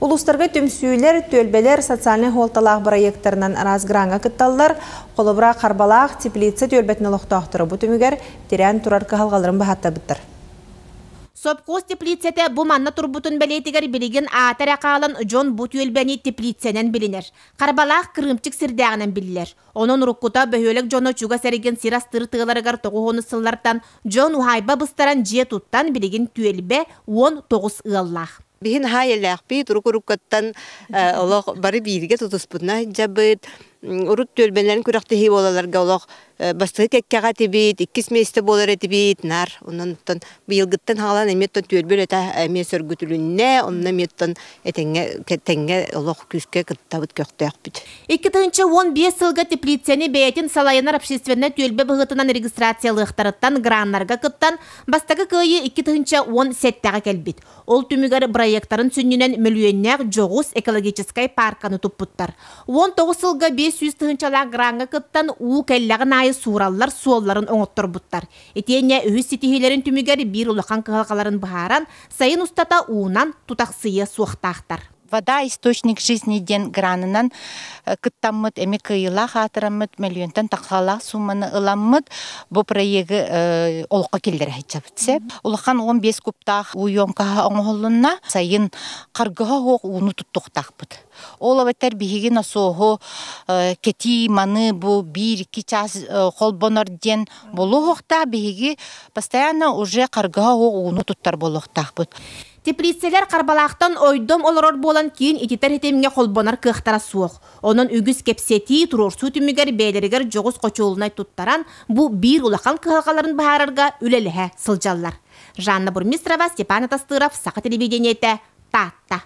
Улуустарга түмсүүлэр, түөлбэлэр социальнай суолталаах бырайыактарынан араас граҥҥа кытталлар. Холобура, Харбалаах теплица түөлбэтин олохтоохторо бу түмүгэр тирээн турар кыһалҕаларын быһааттарбыттар. Сопхуос теплицэтэ бу манна турбутун бэлиэтигэр билигин аата эрэ хаалан дьон бу түөлбэни теплицэнэн билинэр. Харбалаах кырыымчык сирдээҕинэн биллэр. Онон уруккута бөһүөлэк дьоно чугас эргин сир астыыр тыаларыгар 90 сыллартан дьон уһаайба быстаран дьиэ туттан билигин түөлбэ 19 ыаллаах. Биһин хаайалаахпыт урук-уруккаттан олох бары бииргэ тутуспутуна сылдьабыт. Урут түөлбэлэрин күрэхтэһии буолаларга олох бастакы кэккэҕэ этибит, иккис миэстэ буолар этибит, наар. Онон быйылгыттан хаалан эмиэ түөлбэ үлэтэ эмиэ сөргүтүлүннэ, онно эмиэ этэҥҥэ тэҥҥэ олох күүскэ кыттабыт, көхтөөхпүт. 2015 сылга теплицэни бэйэтин салайынар общественнай түөлбэ быһыытынан регистрациялыахтарыттан граннарга кыттан, бастакы кыайыы 2017-ҕэ кэлбит. Ол түмүгэр бырайыактарын сүнньүнэн мөлүйүөннээх дьоҕус экологическай паарканы туппуттар. 19 сылга 500 тыһыынчалаах граҥҥа кыттан уу кэллэҕин аайы суураллар суолларын оҥотторбуттар. Итиэннэ үһүс ситиһиилэрин түмүгэр биир улахан кыһалҕаларын быһааран, сайын устата уунан тутахсыйыа суохтаахтар. «Вода – источник жизни» диэн гранынан кыттаммыт, эми кыайыылаах аатыраммыт, мөлүйүөнтэн тахсалаах сууманы ыламмыт, бу проегы олоххо киллэрэ сылдьабыт сөп. Улахан 15 кубтаах уу емкоһа оҥоһуллунна, сайын харгыһа суох ууну туттуохтаахпыт. Ол эбэтэр биһиги носуоһу кэтии маны бу 1-2 чаас холбонор диэн буолуохтаах, биһиги постоянно уже харгыһа суох ууну туттар буолуохтаахпыт. Теплицэлэр Харбалаахтан ойдом олорор буолан киин ититэр ситимҥэ холбонор кыахтара суох. Онон үгүс кэпсэтии, туруорсуу түмүгэр бэйэлэригэр дьоҕус хочуолунай туттаран, бу биир улахан кыһалҕаларын быһаарарга үлэлэһэ сылдьаллар. Жанна Бурмистрова, Степан Атастыров, Саха телевидениетэ, Таатта.